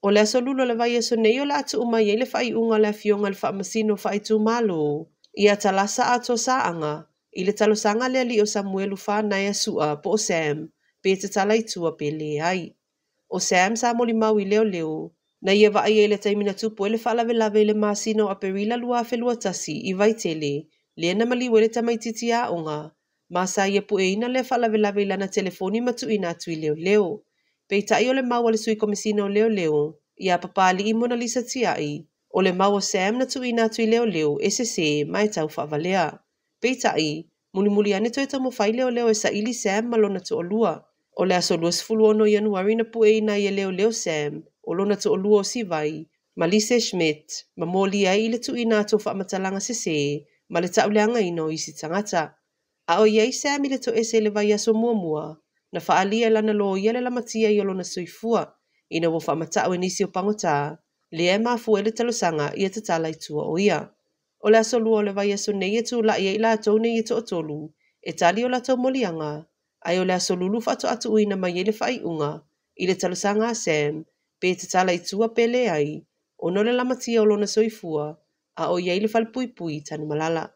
O le aso Lula o le vaiaso nei o le a tuu mai ai le faaiuga a le Afioga i le Faamasino Faaitumalo ia Talasa Atoa Saaga i le talosaga a le alii o Samuelu Fanaea Su'a po o Sam pe tatala i tua pe leai. O Sam sa molimau i leoleo na ia vaaia i le taimi na tupu ai le faalavelave i le masina o Aperila 2021 i Vaitele, lea na maliu ai le tamaitiiti aoga, ma sa ia pueina lea faalavelave i lana telefoni ma tuuina atu i leoleo. Peitai o le mau a le sui komisina o leoleo, ia Papali'i Monalisa Tiai, o le mau a Sam na tuuina atu i leoleo e sese ma e tau faavalea. Peitai, mulimuli ane toe taumafai leoleo e saili Sam ma lona toalua. O le aso 26 Ianuari na pueina ai e leoleo Sam, o lona toalua o Sivai, ma Lise Schmidt, ma molia ai i le tuuina atu o faamatalaga sese ma le tauleagaina o isi tagata. A o i ai Sam i le toese i le vaiaso muamua, na faaalia e lana loia le lamatia i o lona soifua, ina ua faamata'u e nisi o pagota, lea e mafua ai le talosaga ia tatala i tua o ia. O le aso Lua o le vaiaso nei e tulai ai latou nei e toatolu e tali o latou moliaga, ae o le aso Lulu faatoa tuuina mai ai le faaiuga i le talosaga a Sam pe tatala i tua pe leai, ona o le lamatia o lona soifua a o i ai i le falepuipui i Tanumalala.